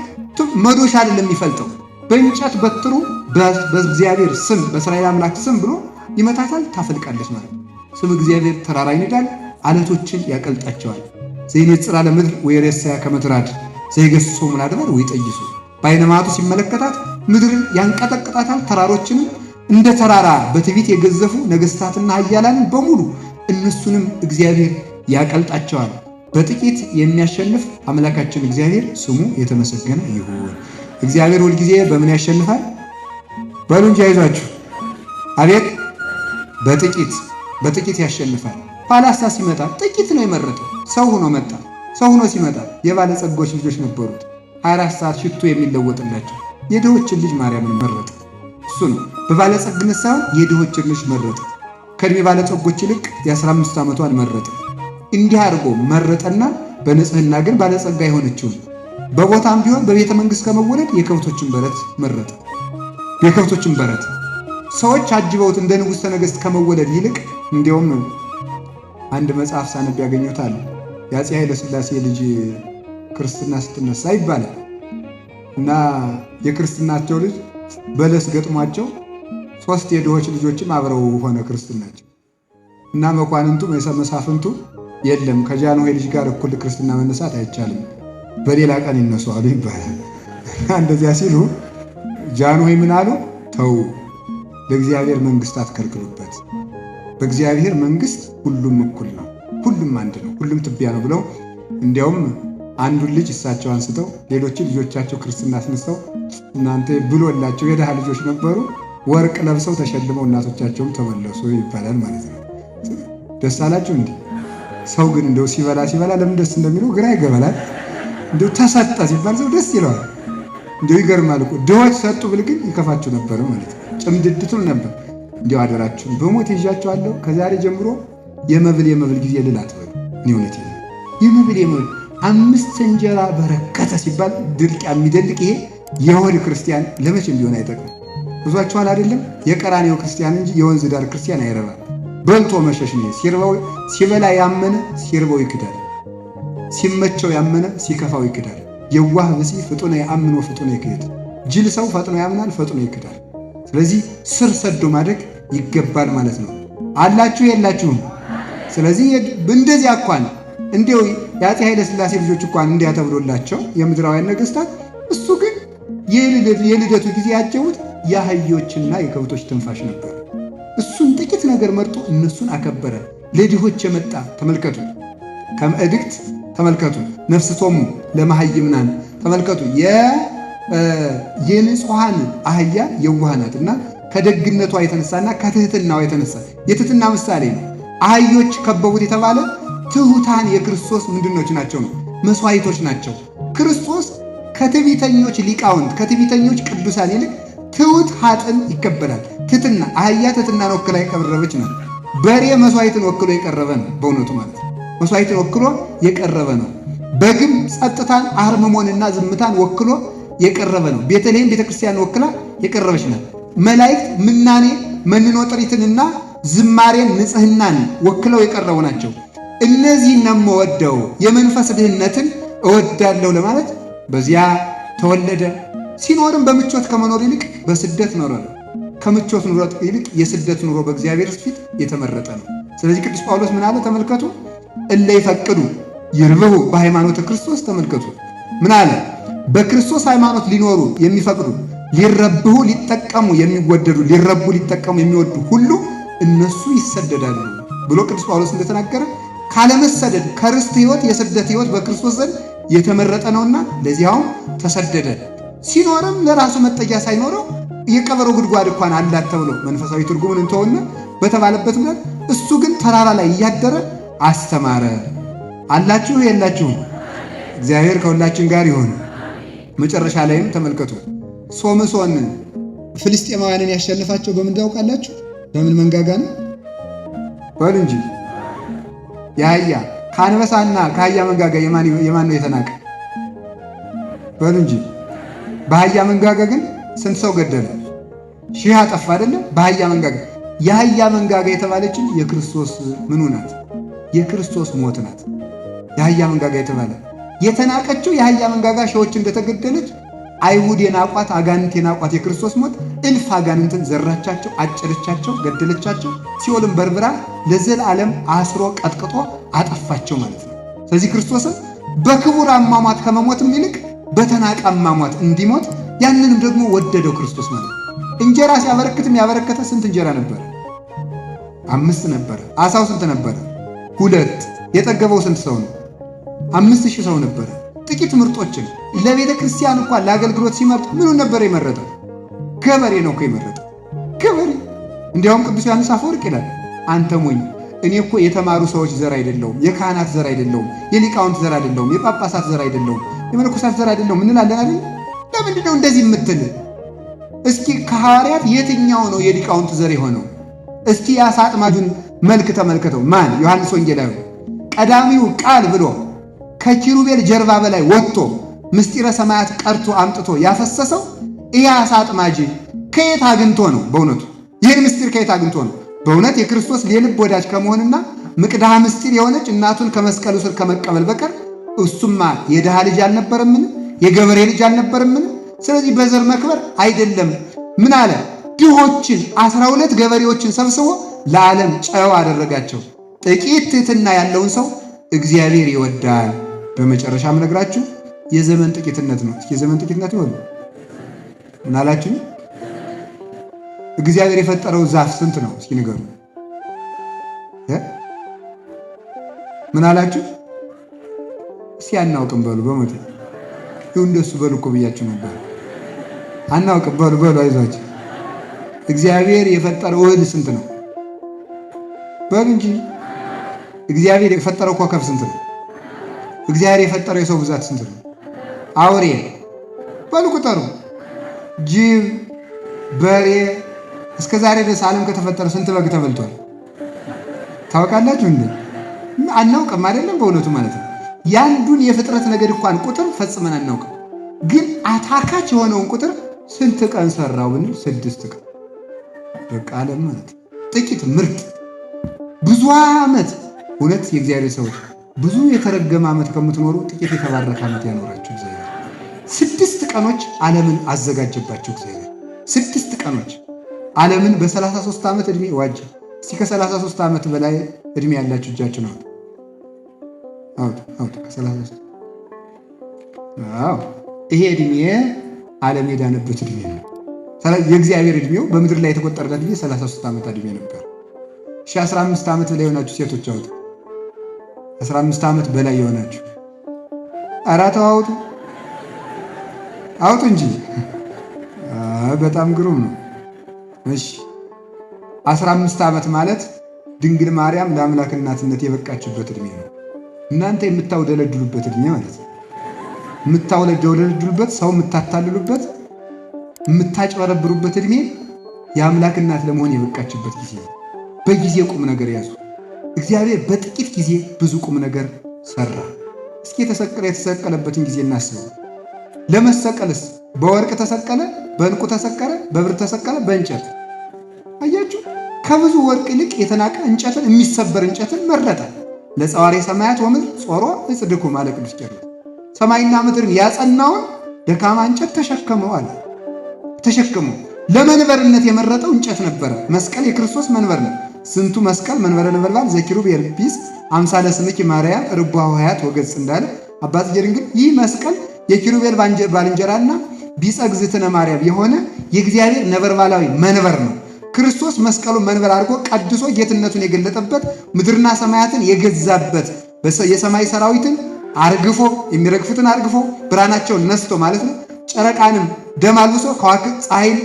መዶሻ አይደለም የሚፈልጠው፣ በእንጨት በትሩ በእግዚአብሔር ስም በእስራኤል አምላክ ስም ብሎ ይመታታል፣ ታፈልቃለች ማለት ነው። ስም እግዚአብሔር ተራራ ይንዳል፣ አለቶችን ያቀልጣቸዋል። ዘይኔጽራ ለምድር ወይሬሳያ ከመ ትራድ ዘይገሥጾሙ ለአድባር ወይጠይሱ። በዓይነ መዓቱ ሲመለከታት ምድርን ያንቀጠቅጣታል፣ ተራሮችንም እንደ ተራራ በትዕቢት የገዘፉ ነገሥታትና ኃያላንን በሙሉ እነሱንም እግዚአብሔር ያቀልጣቸዋል። በጥቂት የሚያሸንፍ አምላካችን እግዚአብሔር ስሙ የተመሰገነ ይሁን። እግዚአብሔር ሁልጊዜ በምን ያሸንፋል? በሉ እንጂ አይዟችሁ። አቤት በጥቂት በጥቂት ያሸንፋል። ፓላሳ ሲመጣ ጥቂት ነው የመረጠው። ሰው ሆኖ መጣ። ሰው ሆኖ ሲመጣ የባለጸጎች ልጆች ነበሩት። 24 ሰዓት ሽቱ የሚለወጥላቸው የድሆችን ልጅ ማርያምን መረጠ። እሱ ነው በባለጸግነት ሳይሆን የድሆችን ልጅ መረጠ። ከእድሜ ባለጸጎች ይልቅ የ15 ዓመቷን መረጠ። እንዲህ አድርጎ መረጠና በንጽህና ግን ባለጸጋ የሆነችውን በቦታም ቢሆን በቤተ መንግስት ከመወለድ የከብቶችን በረት መረጠ። የከብቶችን በረት ሰዎች አጅበውት እንደ ንጉሠ ነገሥት ከመወለድ ይልቅ እንዲያውም አንድ መጽሐፍ ሳነብ ያገኙታል። የአፄ ኃይለ ሥላሴ ልጅ ክርስትና ስትነሳ ይባላል እና የክርስትናቸው ልጅ በለስ ገጥሟቸው ሶስት የድሆች ልጆችም አብረው ሆነ ክርስትናቸው እና መኳንንቱ መሳፍንቱ የለም ከጃንሆይ ልጅ ጋር እኩል ክርስትና መነሳት አይቻልም፣ በሌላ ቀን ይነሱ አሉ ይባላል። እና እንደዚያ ሲሉ ጃንሆይ ምን አሉ? ተው ለእግዚአብሔር መንግስት አትከልክሉበት፣ በእግዚአብሔር መንግስት ሁሉም እኩል ነው፣ ሁሉም አንድ ነው፣ ሁሉም ትቢያ ነው ብለው እንዲያውም አንዱን ልጅ እሳቸው አንስተው ሌሎችን ልጆቻቸው ክርስትና አስነስተው እናንተ ብሎላቸው የድሃ ልጆች ነበሩ። ወርቅ ለብሰው ተሸልመው እናቶቻቸውም ተመለሱ ይባላል ማለት ነው። ደስ አላችሁ እንዴ? ሰው ግን እንደው ሲበላ ሲበላ ለምን ደስ እንደሚለው ግራ ይገባላል። እንደው ተሰጠ ሲባል ሰው ደስ ይለዋል። እንደው ይገርማል እኮ ድሆች ሰጡ ብል ግን ይከፋችሁ ነበር ማለት ነው። ጭምድድቱን ነበር። እንዲያው አደራችሁን በሞት ይዣቸዋለሁ። ከዛሬ ጀምሮ የመብል የመብል ጊዜ ልል አትበሉ። እኔ እውነቴን ነው። የመብል የመብል አምስት እንጀራ በረከተ ሲባል ድርቅ የሚደልቅ ይሄ የሆድ ክርስቲያን ለመቼም ቢሆን አይጠቅም። ብዙቸዋል አይደለም የቀራኔው ክርስቲያን እንጂ የወንዝ ዳር ክርስቲያን አይረባም። በልቶ መሸሽ ነው። ሲበላ ያመነ ሲርበው ይክዳል። ሲመቸው ያመነ ሲከፋው ይክዳል። የዋህ ብእሲ ፍጡነ የአምን ወፍጡነ ይክድ። ጅል ሰው ፈጥኖ ያምናል፣ ፈጥኖ ይክዳል። ስለዚህ ስር ሰዶ ማደግ ይገባል ማለት ነው። አላችሁ የላችሁም? ስለዚህ እንደዚያ እንኳን እንዲያው የአፄ ኃይለ ሥላሴ ልጆች እንኳን እንዲያ ተብሎላቸው የምድራውያን ነገስታት፣ እሱ ግን የልደቱ ጊዜ ያጀቡት የአህዮችና የከብቶች ትንፋሽ ነበር። እሱን ጥቂት ነገር መርጦ እነሱን አከበረ። ለድሆች የመጣ ተመልከቱ፣ ከመእድግት ተመልከቱ፣ ነፍስቶሙ ለመሃይምናን ተመልከቱ። የንጹሐን አህያ የዋህ ናት እና ከደግነቷ የተነሳና ከትህትናዋ የተነሳ የትህትና ምሳሌ ነው። አህዮች ከበቡት የተባለ ትሑታን የክርስቶስ ምንድኖች ናቸው ነው? መስዋዕቶች ናቸው። ክርስቶስ ከትዕቢተኞች ሊቃውንት ከትዕቢተኞች ቅዱሳን ይልቅ ትሑት ኃጥን ይቀበላል። ትሕትና አህያ ትሕትናን ወክላ የቀረበች ናት። በሬ መስዋዕትን ወክሎ የቀረበ ነው። በእውነቱ ማለት መስዋዕትን ወክሎ የቀረበ ነው። በግም ጸጥታን፣ አርምሞንና ዝምታን ወክሎ የቀረበ ነው። ቤተልሔም ቤተክርስቲያን ወክላ የቀረበች ናት። መላእክት ምናኔ መንኖ ጥሪትንና ዝማሬን ንጽህናን ወክለው የቀረቡ ናቸው። እነዚህን ነው የምወደው የመንፈስ ድህነትን እወዳለሁ ለማለት በዚያ ተወለደ። ሲኖርም በምቾት ከመኖር ይልቅ በስደት ኖረ። ከምቾት ኑሮ ይልቅ የስደት ኑሮ በእግዚአብሔር ፊት የተመረጠ ነው። ስለዚህ ቅዱስ ጳውሎስ ምን አለ? ተመልከቱ። እለ ይፈቅዱ ይርብሁ በሃይማኖተ ክርስቶስ። ተመልከቱ ምን አለ? በክርስቶስ ሃይማኖት ሊኖሩ የሚፈቅዱ ሊረብሁ ሊጠቀሙ የሚወደዱ ሊረቡ ሊጠቀሙ የሚወዱ ሁሉ እነሱ ይሰደዳሉ ብሎ ቅዱስ ጳውሎስ እንደተናገረ ካለመሰደድ ከርስት ሕይወት የስደት ሕይወት በክርስቶስ ዘንድ የተመረጠ ነውና ለዚያውም ተሰደደ። ሲኖርም ለራሱ መጠጊያ ሳይኖረው የቀበሮ ጉድጓድ እንኳን አላት ተብሎ መንፈሳዊ ትርጉሙን እንተውና በተባለበት ምክንያት እሱ ግን ተራራ ላይ እያደረ አስተማረ። አላችሁ የላችሁም? እግዚአብሔር ከሁላችን ጋር ይሁን። መጨረሻ ላይም ተመልከቱ ሶምሶን ፍልስጤማውያንን ያሸንፋቸው በምን ታውቃላችሁ? በምን መንጋጋ ነው? በሉ እንጂ የአህያ ከአንበሳና ከአህያ መንጋጋ የማን ነው የተናቀ? በሉ እንጂ በአህያ መንጋጋ ግን ስንት ሰው ገደለ? ሺህ አጠፋ አይደለም? በአህያ መንጋጋ። የአህያ መንጋጋ የተባለችን የክርስቶስ ምኑ ናት? የክርስቶስ ሞት ናት። የአህያ መንጋጋ የተባለ የተናቀችው የአህያ መንጋጋ ሺዎች እንደተገደለች አይሁድ የናቋት አጋንንት የናቋት የክርስቶስ ሞት እልፍ አጋንንትን ዘራቻቸው፣ አጨደቻቸው፣ ገደለቻቸው። ሲኦልን በርብራ ለዘላለም አስሮ ቀጥቅጦ አጠፋቸው ማለት ነው። ስለዚህ ክርስቶስም በክቡር አሟሟት ከመሞትም ይልቅ በተናቀ አሟሟት እንዲሞት ያንንም ደግሞ ወደደው ክርስቶስ ማለት ነው። እንጀራ ሲያበረክትም ያበረከተ ስንት እንጀራ ነበረ? 5 ነበረ። አሳው ስንት ነበረ? 2። የጠገበው ስንት ሰው ነው? 5000 ሰው ነበረ። ጥቂት ምርጦችን ለቤተ ክርስቲያን እንኳን ለአገልግሎት ሲመርጥ ምኑን ነበር የመረጠው? ገበሬ ነው እኮ የመረጠው፣ ገበሬ። እንዲያውም ቅዱስ ዮሐንስ አፈወርቅ ይላል፣ አንተ ሞኝ፣ እኔ እኮ የተማሩ ሰዎች ዘር አይደለሁም፣ የካህናት ዘር አይደለሁም፣ የሊቃውንት ዘር አይደለሁም፣ የጳጳሳት ዘር አይደለሁም፣ የመነኮሳት ዘር አይደለሁም እንላለን አይደል? ለምንድን ነው እንደዚህ የምትል? እስኪ ከሐዋርያት የትኛው ነው የሊቃውንት ዘር የሆነው? እስኪ የዓሣ አጥማጁን መልክ ተመልከተው። ማን? ዮሐንስ ወንጌላዊ። ቀዳሚው ቃል ብሎ ከኪሩቤል ጀርባ በላይ ወጥቶ ምስጢረ ሰማያት ቀርቶ አምጥቶ ያፈሰሰው ይህ ዓሣ አጥማጅ ከየት አግኝቶ ነው? በእውነቱ ይህን ምስጢር ከየት አግኝቶ ነው? በእውነት የክርስቶስ የልብ ወዳጅ ከመሆንና ምቅዳህ ምስጢር የሆነች እናቱን ከመስቀሉ ስር ከመቀበል በቀር እሱማ የድሃ ልጅ አልነበረምን? የገበሬ ልጅ አልነበረምን? ስለዚህ በዘር መክበር አይደለም። ምን አለ? ድሆችን 12 ገበሬዎችን ሰብስቦ ለዓለም ጨው አደረጋቸው። ጥቂት ትሕትና ያለውን ሰው እግዚአብሔር ይወዳል። በመጨረሻም ነግራችሁ የዘመን ጥቂትነት ነው። እስኪ የዘመን ጥቂትነት ይሆን ምን አላችሁ? እግዚአብሔር የፈጠረው ዛፍ ስንት ነው? እስኪ ንገሩ። ምን አላችሁ? እስኪ አናውቅም በሉ። በሞቴ ይሁን እንደሱ በሉ እኮ ብያችሁ ነበር። አናውቅም በሉ በሉ፣ አይዟችሁ። እግዚአብሔር የፈጠረው እህል ስንት ነው? በሉ እንጂ። እግዚአብሔር የፈጠረው ኮከብ ስንት ነው? እግዚአብሔር የፈጠረው የሰው ብዛት ስንት ነው? አውሬ በሉ ቁጠሩ። ጅብ፣ በሬ እስከ ዛሬ ድረስ ዓለም ከተፈጠረ ስንት በግ ተበልቷል? ታውቃላችሁ እንዴ? አናውቅም አይደለም? በእውነቱ ማለት ነው። ያንዱን የፍጥረት ነገድ እንኳን ቁጥር ፈጽመን አናውቅም። ግን አታካች የሆነውን ቁጥር ስንት ቀን ሰራው ብንል 6 ቀን። በቃ ዓለም ማለት ጥቂት ምርጥ ብዙ ዓመት። እውነት የእግዚአብሔር ሰዎች ብዙ የተረገመ ዓመት ከምትኖሩ ጥቂት የተባረከ ዓመት ያኖራችሁ እግዚአብሔር። 6 ቀኖች ዓለምን አዘጋጀባቸው እግዚአብሔር። 6 ቀኖች ዓለምን በ33 ዓመት ዕድሜ ዋጀ። እስቲ ከ33 ዓመት በላይ ዕድሜ ያላችሁ እጃችሁን አውጡ። አውጡ አውጡ። ከ33 አዎ፣ ይሄ ዕድሜ ዓለም የዳነበት ዕድሜ ነው። የእግዚአብሔር ዕድሜው በምድር ላይ የተቆጠረለት ዕድሜ 33 ዓመት ዕድሜ ነበር። እሺ 15 ዓመት በላይ የሆናችሁ ሴቶች አውጡ። 15 ዓመት በላይ የሆናችሁ ኧረ ተው አውጡ፣ አውጡ እንጂ። በጣም ግሩም ነው። እሺ 15 ዓመት ማለት ድንግል ማርያም ለአምላክ እናትነት የበቃችበት ዕድሜ ነው። እናንተ የምታውደለድሉበት ዕድሜ ማለት ነው። የምታውደለድሉበት፣ ሰው የምታታልሉበት፣ የምታጭበረብሩበት ዕድሜ የአምላክ እናት ለመሆን የበቃችበት ጊዜ ነው። በጊዜ ቁም ነገር ያዙ። እግዚአብሔር በጥቂት ጊዜ ብዙ ቁም ነገር ሰራ። እስኪ የተሰቀለበትን ጊዜ እናስበው። ለመሰቀልስ በወርቅ ተሰቀለ፣ በዕንቁ ተሰቀለ፣ በብር ተሰቀለ፣ በእንጨት። አያችሁ፣ ከብዙ ወርቅ ይልቅ የተናቀ እንጨትን፣ የሚሰበር እንጨትን መረጠ። ለጸዋሬ ሰማያት ወምድር ጾሮ እጽድኩም አለ ቅዱስ ቄርሎስ። ሰማይና ምድርን ያጸናውን ደካማ እንጨት ተሸከመው አለ። ተሸከመው ለመንበርነት የመረጠው እንጨት ነበረ። መስቀል የክርስቶስ መንበር ነው። ስንቱ መስቀል መንበረ ነበልባል ዘኪሩቤል ቢስ አምሳለ ስምኪ ማርያም ርቡዐ ሆሄያት ወገጽ እንዳለ አባ ጽጌ ድንግል ይህ መስቀል የኪሩቤል ባልንጀራና ቢጸ እግዝእትነ ማርያም የሆነ የእግዚአብሔር ነበልባላዊ መንበር ነው። ክርስቶስ መስቀሉን መንበር አድርጎ ቀድሶ ጌትነቱን የገለጠበት፣ ምድርና ሰማያትን የገዛበት፣ የሰማይ ሰራዊትን አርግፎ፣ የሚረግፉትን አርግፎ ብርሃናቸውን ነስቶ ማለት ነው። ጨረቃንም ደም አልብሶ ከዋክብት ፀሐይን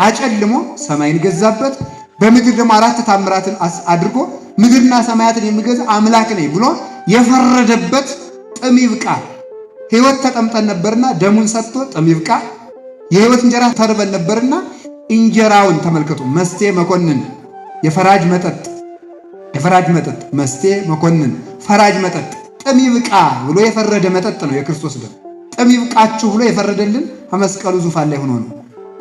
አጨልሞ ሰማይን ገዛበት። በምድር ደግሞ 4 ታምራትን አድርጎ ምድርና ሰማያትን የሚገዛ አምላክ ነኝ ብሎ የፈረደበት ጥም ይብቃ። ሕይወት ተጠምጠን ነበርና ደሙን ሰጥቶ ጥም ይብቃ። የሕይወት እንጀራ ተርበን ነበርና እንጀራውን ተመልከቱ። መስቴ መኮንን የፈራጅ መጠጥ፣ የፈራጅ መጠጥ መስቴ መኮንን ፈራጅ መጠጥ ጥም ይብቃ ብሎ የፈረደ መጠጥ ነው የክርስቶስ ደም። ጥም ይብቃችሁ ብሎ የፈረደልን ከመስቀሉ ዙፋን ላይ ሆኖ ነው።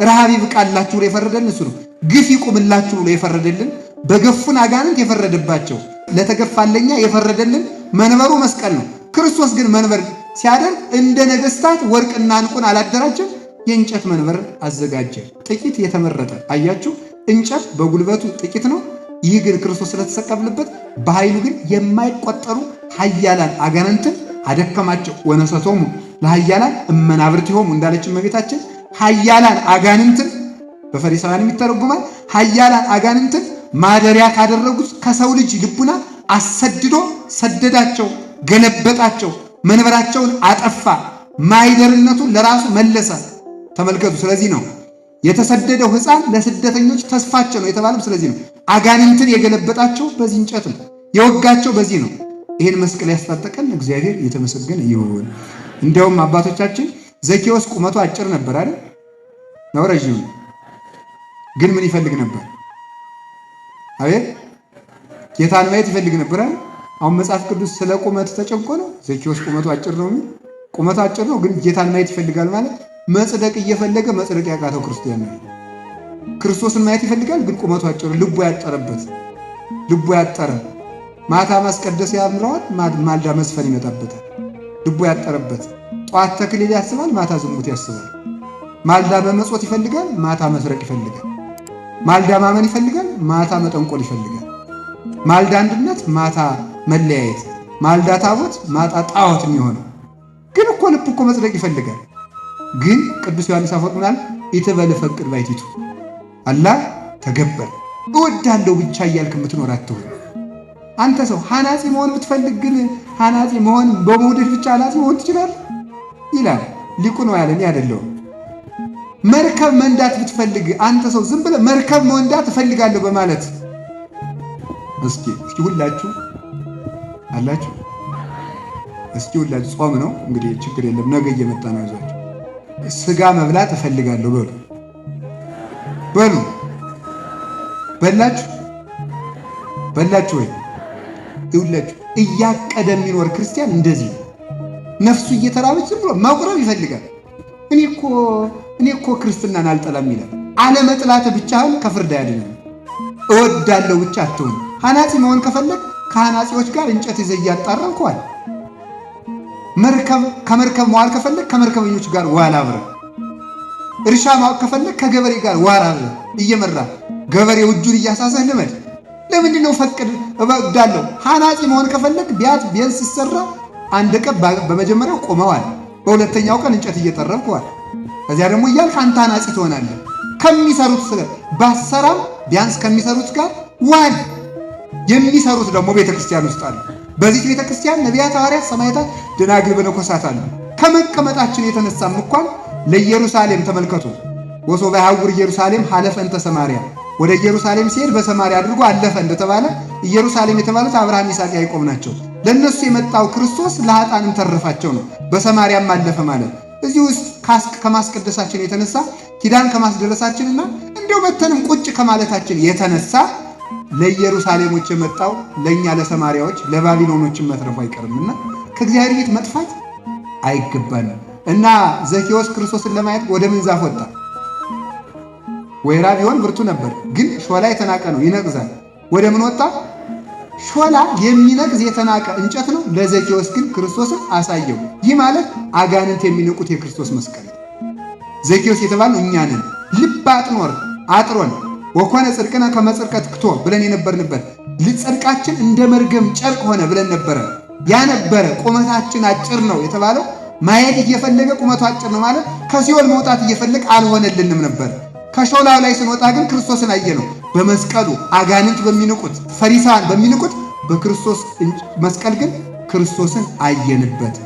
ረሃብ ይብቃላችሁ ብሎ የፈረደልን እሱ ነው። ግፍ ይቁምላችሁ ብሎ የፈረደልን፣ በገፉን አጋንንት የፈረደባቸው፣ ለተገፋለኛ የፈረደልን መንበሩ መስቀል ነው። ክርስቶስ ግን መንበር ሲያደርግ እንደ ነገስታት ወርቅና ዕንቁን አላደራጀም። የእንጨት መንበር አዘጋጀ። ጥቂት የተመረጠ አያችሁ፣ እንጨት በጉልበቱ ጥቂት ነው። ይህ ግን ክርስቶስ ስለተሰቀለበት በኃይሉ ግን የማይቆጠሩ ኃያላን አጋንንትን አደከማቸው። ወነሰቶሙ ለኃያላን እመናብርቲሆሙ እንዳለች እመቤታችን ኃያላን አጋንንትን በፈሪሳውያንም ይተረጉማል። ኃያላን አጋንንትን ማደሪያ ካደረጉት ከሰው ልጅ ልቡና አሰድዶ ሰደዳቸው፣ ገለበጣቸው፣ መንበራቸውን አጠፋ፣ ማይደርነቱን ለራሱ መለሰ። ተመልከቱ። ስለዚህ ነው የተሰደደው ሕፃን ለስደተኞች ተስፋቸው ነው የተባለም። ስለዚህ ነው አጋንንትን የገለበጣቸው በዚህ እንጨት ነው የወጋቸው በዚህ ነው። ይህን መስቀል ያስታጠቀን እግዚአብሔር የተመሰገነ ይሁን። እንዲያውም አባቶቻችን ዘኬዎስ ቁመቱ አጭር ነበር አይደል? ነው ረዥም ግን ምን ይፈልግ ነበር? አቤት ጌታን ማየት ይፈልግ ነበር አይደል? አሁን መጽሐፍ ቅዱስ ስለ ቁመት ተጨንቆ ነው። ዘኬዎስ ቁመቱ አጭር ነው የሚል ቁመቱ አጭር ነው፣ ግን ጌታን ማየት ይፈልጋል ማለት መጽደቅ እየፈለገ መጽደቅ ያቃተው ክርስቲያን ነው። ክርስቶስን ማየት ይፈልጋል፣ ግን ቁመቱ አጭር፣ ልቡ ያጠረበት ልቡ ያጠረ ማታ ማስቀደስ ያምረዋል፣ ማልዳ መስፈን ይመጣበታል። ልቡ ያጠረበት ጠዋት ተክሊል ያስባል፣ ማታ ዝሙት ያስባል። ማልዳ መመጽወት ይፈልጋል፣ ማታ መስረቅ ይፈልጋል። ማልዳ ማመን ይፈልጋል፣ ማታ መጠንቆል ይፈልጋል። ማልዳ አንድነት፣ ማታ መለያየት፣ ማልዳ ታቦት፣ ማታ ጣዖት የሚሆነው ግን እኮ ልብ እኮ መጽደቅ ይፈልጋል። ግን ቅዱስ ዮሐንስ አፈወርቅ ምናል ኢትበል ፈቅድ ባሕቲቱ አላ ተገበር እወዳለሁ ብቻ እያልክ የምትኖር አትሁን። አንተ ሰው ሐናጺ መሆን ብትፈልግ ግን ሐናጺ መሆን በመውደድ ብቻ ሐናጺ መሆን ትችላለህ ይላል ሊቁ ነው ያለ፣ እኔ አይደለሁም። መርከብ መንዳት ብትፈልግ አንተ ሰው ዝም ብለህ መርከብ መንዳት እፈልጋለሁ በማለት እስኪ እስኪ ሁላችሁ አላችሁ እስኪ ሁላችሁ ጾም ነው እንግዲህ ችግር የለም ነገ እየመጣ ነው ይዟችሁ ስጋ መብላት እፈልጋለሁ በሉ በሉ በላችሁ በላችሁ ወይ ይውላችሁ እያቀደ የሚኖር ክርስቲያን እንደዚህ ነው። ነፍሱ እየተራበች ዝም ብሎ መቁረብ ይፈልጋል። እኔ እኮ ክርስትናን አልጠላም ይላል። አለመጥላት ብቻህን ከፍርድ አያድንም። እወዳለሁ ብቻ አትሆን። ሐናጺ መሆን ከፈለግ ከሐናጺዎች ጋር እንጨት ይዘህ እያጣረብክ ዋል። መርከብ ከመርከብ መዋል ከፈለግ ከመርከበኞች ጋር ዋል አብረህ። እርሻ ማወቅ ከፈለግ ከገበሬ ጋር ዋል አብረህ እየመራ ገበሬው እጁን እያሳሰህ ልመድ። ለምንድን ነው ፈቅድ እወዳለሁ? ሐናጺ መሆን ከፈለግ ቢያት ቢያንስ ሲሰራ አንድ ቀን በመጀመሪያው ቆመዋል፣ በሁለተኛው ቀን እንጨት እየጠረብከዋል። ከዚያ ደግሞ እያልክ አንተ ሐናጺ ትሆናለህ። ከሚሰሩት ስለ ባሰራም ቢያንስ ከሚሰሩት ጋር ዋል። የሚሰሩት ደግሞ ቤተክርስቲያን ውስጥ አሉ። በዚህ ቤተክርስቲያን ነቢያት፣ ሐዋርያት፣ ሰማዕታት፣ ደናግል፣ መነኮሳት አሉ። ከመቀመጣችን የተነሳም እንኳን ለኢየሩሳሌም ተመልከቱ። ወሶበ ይሐውር ኢየሩሳሌም ሀለፈ እንተ ሰማርያ፣ ወደ ኢየሩሳሌም ሲሄድ በሰማርያ አድርጎ አለፈ እንደተባለ ኢየሩሳሌም የተባሉት አብርሃም፣ ይስሐቅ፣ ያዕቆብ ናቸው። ለእነሱ የመጣው ክርስቶስ ለኃጥአንም ተረፋቸው ነው። በሰማርያም አለፈ ማለት እዚህ ውስጥ ከማስቀደሳችን የተነሳ ኪዳን ከማስደረሳችንና እንዲያው መተንም ቁጭ ከማለታችን የተነሳ ለኢየሩሳሌሞች የመጣው ለእኛ ለሰማርያዎች ለባቢሎኖችን መትረፉ አይቀርምና ከእግዚአብሔር ቤት መጥፋት አይገባንም። እና ዘኬዎስ ክርስቶስን ለማየት ወደ ምን ዛፍ ወጣ? ወይራ ቢሆን ብርቱ ነበር፣ ግን ሾላ የተናቀ ነው፣ ይነቅዛል። ወደ ምን ወጣ? ሾላ የሚነቅዝ የተናቀ እንጨት ነው። ለዘኬዎስ ግን ክርስቶስን አሳየው። ይህ ማለት አጋንንት የሚንቁት የክርስቶስ መስቀል ነው። ዘኬዎስ የተባልነው እኛ ነን። ልብ አጥኖር አጥሮን ወኮነ ጽድቅነ ከመ ጽድቀ ትክቶ ብለን የነበርንበት ጽድቃችን እንደ መርገም ጨርቅ ሆነ ብለን ነበረ። ያ ነበረ ቁመታችን አጭር ነው የተባለው። ማየት እየፈለገ ቁመቱ አጭር ነው ማለት ከሲኦል መውጣት እየፈለገ አልሆነልንም ነበር። ከሾላው ላይ ስንወጣ ግን ክርስቶስን አየነው። በመስቀሉ አጋንንት በሚንቁት ፈሪሳውያን በሚንቁት በክርስቶስ መስቀል ግን ክርስቶስን አየንበት።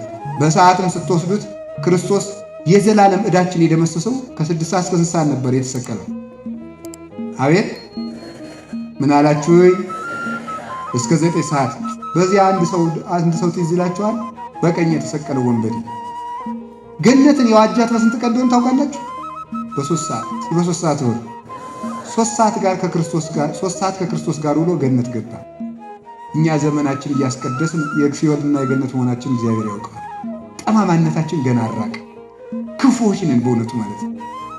በሰዓትም ስትወስዱት ክርስቶስ የዘላለም ዕዳችን የደመሰሰው ከ6 ሰዓት እስከ 6 ሰዓት ነበር የተሰቀለው። አቤት ምን አላችሁኝ? እስከ 9 ሰዓት። በዚያ አንድ ሰው ትዝ ይላችኋል። በቀኝ የተሰቀለው ወንበዴ ገነትን የዋጃት በስንት ቀን ቢሆን ታውቃላችሁ? በ3 ሰዓት። በ3 ሰዓት ሆነ። 3 ሰዓት ጋር ከክርስቶስ ጋር 3 ሰዓት ከክርስቶስ ጋር ውሎ ገነት ገባ። እኛ ዘመናችን እያስቀደስን የሲኦልና የገነት መሆናችን እግዚአብሔር ያውቀዋል። ጠማማነታችን ገና አራቅ ክፉዎች ነን በእውነቱ ማለት ነው።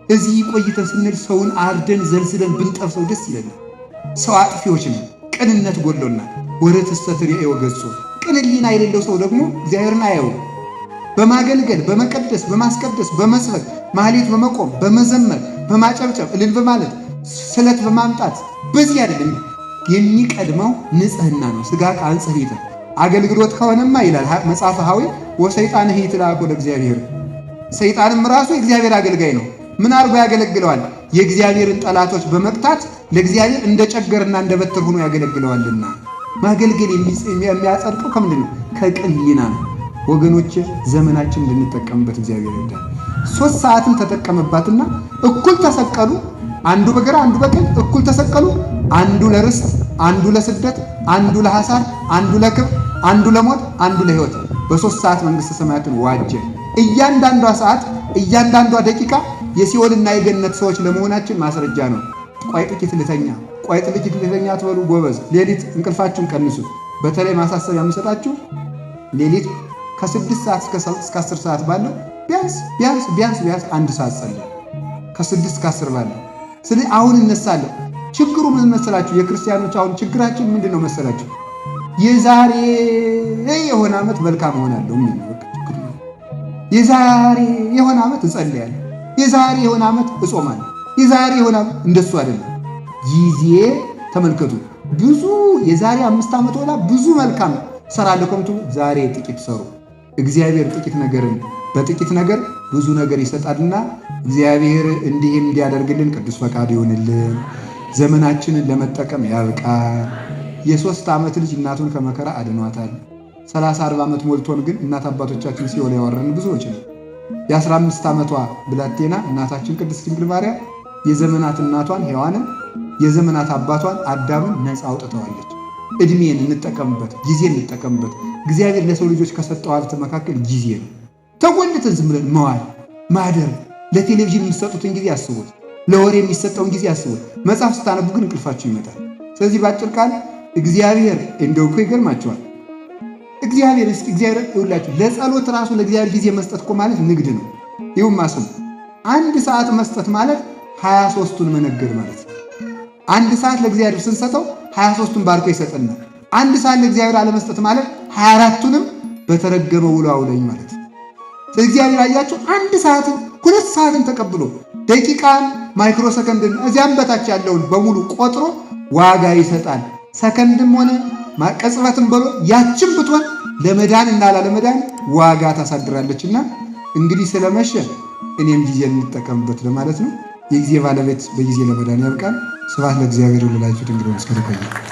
እዚህ ቆይተን ስንል ሰውን አርደን ዘልዝለን ብንጠብሰው ደስ ይለናል። ሰው አጥፊዎች ነን። ቅንነት ጎሎናል። ወርትሰ ትሬእዮ ገጾ ቅን ሕሊና የሌለው ሰው ደግሞ እግዚአብሔርን አያየውም። በማገልገል በመቀደስ በማስቀደስ በመስበክ ማህሌት በመቆም በመዘመር በማጨብጨብ እልል በማለት ስለት በማምጣት በዚህ አይደለም። የሚቀድመው ንጽህና ነው። ስጋ ከአንጽህ አገልግሎት ከሆነማ ይላል መጽሐፈ ሐዊ ወሰይጣንህ ይትላኮ ለእግዚአብሔር፣ ሰይጣንም ራሱ የእግዚአብሔር አገልጋይ ነው። ምን አድርጎ ያገለግለዋል? የእግዚአብሔርን ጠላቶች በመቅታት ለእግዚአብሔር እንደ ጨገርና እንደ በትር ሆኖ ያገለግለዋልና። ማገልገል የሚያጸድቀው ከምንድን ነው? ከቅን ሕሊና ነው። ወገኖች ዘመናችን እንድንጠቀምበት እግዚአብሔር ይርዳል። 3 ሰዓትን ተጠቀመባትና እኩል ተሰቀሉ። አንዱ በግራ አንዱ በቀኝ እኩል ተሰቀሉ። አንዱ ለርስት፣ አንዱ ለስደት፣ አንዱ ለሐሳር፣ አንዱ ለክብር፣ አንዱ ለሞት፣ አንዱ ለሕይወት። በ3 ሰዓት መንግሥተ ሰማያትን ዋጀ። እያንዳንዷ ሰዓት እያንዳንዷ ደቂቃ የሲኦልና የገነት ሰዎች ለመሆናችን ማስረጃ ነው። ቆይ ጥቂት ልተኛ፣ ቆይ ጥቂት ልተኛ አትበሉ ጎበዝ። ሌሊት እንቅልፋችሁን ቀንሱት። በተለይ ማሳሰቢያ የምሰጣችሁ ሌሊት ከ6 ሰዓት እስከ 10 ሰዓት ባለው ቢያንስ ቢያንስ ቢያንስ ቢያንስ 1 ሰዓት ጸልዩ። ከ6 እስከ 10 ባለው። ስለዚህ አሁን እነሳለሁ። ችግሩ ምን መሰላችሁ? የክርስቲያኖች አሁን ችግራችን ምንድን ነው መሰላችሁ? የዛሬ የሆነ ዓመት መልካም እሆናለሁ የሚል ነው። በቃ ችግሩ የዛሬ የሆነ ዓመት እጸልያለሁ፣ የዛሬ የሆነ ዓመት እጾማለሁ፣ የዛሬ የሆነ ዓመት እንደሱ አይደለም። ጊዜ ተመልከቱ፣ ብዙ የዛሬ 5 ዓመት ወላ ብዙ መልካም ሰራለሁ ከምትሉ ዛሬ ጥቂት ሰሩ። እግዚአብሔር ጥቂት ነገርን በጥቂት ነገር ብዙ ነገር ይሰጣልና እግዚአብሔር እንዲህ እንዲያደርግልን ቅዱስ ፈቃድ ይሁንልን። ዘመናችንን ለመጠቀም ያብቃን። የ3 ዓመት ልጅ እናቱን ከመከራ አድኗታል። 30-40 ዓመት ሞልቶን ግን እናት አባቶቻችን ሲኦል ያወረን ብዙዎች ነው። የ15 ዓመቷ ብላቴና እናታችን ቅድስት ድንግል ማርያም የዘመናት እናቷን ሔዋንን የዘመናት አባቷን አዳምን ነፃ አውጥተዋለች። እድሜን እንጠቀምበት፣ ጊዜ እንጠቀምበት። እግዚአብሔር ለሰው ልጆች ከሰጠው ሀብት መካከል ጊዜ ነው። ተጎልተን ዝም ብለን መዋል ማደር፣ ለቴሌቪዥን የሚሰጡትን ጊዜ አስቡት፣ ለወሬ የሚሰጠውን ጊዜ አስቡት። መጽሐፍ ስታነቡ ግን እንቅልፋችሁ ይመጣል። ስለዚህ በአጭር ቃል እግዚአብሔር እንደው እኮ ይገርማቸዋል። እግዚአብሔር እስኪ እግዚአብሔር ይውላችሁ ለጸሎት ራሱ ለእግዚአብሔር ጊዜ መስጠት እኮ ማለት ንግድ ነው። ይሁን ማስቡ 1 ሰዓት መስጠት ማለት 23ቱን መነገድ ማለት ነው። 1 ሰዓት ለእግዚአብሔር ስንሰጠው 23ቱን ባርኮ ይሰጠናል። 1 ሰዓት ለእግዚአብሔር አለመስጠት ማለት 24ቱንም በተረገመ ውሎ አውለኝ ማለት ነው። ስለዚህ እግዚአብሔር አያችሁ 1 ሰዓትን 2 ሰዓትን ተቀብሎ ደቂቃን ማይክሮ ሰከንድን እዚያም በታች ያለውን በሙሉ ቆጥሮ ዋጋ ይሰጣል። ሰከንድም ሆነ ቅጽበትም ብሎ ያችን ብትሆን ለመዳን እና ላለመዳን ዋጋ ታሳድራለችና እንግዲህ ስለመሸ እኔም ጊዜ እንጠቀምበት ለማለት ነው። የጊዜ ባለቤት በጊዜ ለመዳን ያብቃል። ስብሐት ለእግዚአብሔር ወለወላዲቱ ድንግል ወለመስቀሉ ክቡር።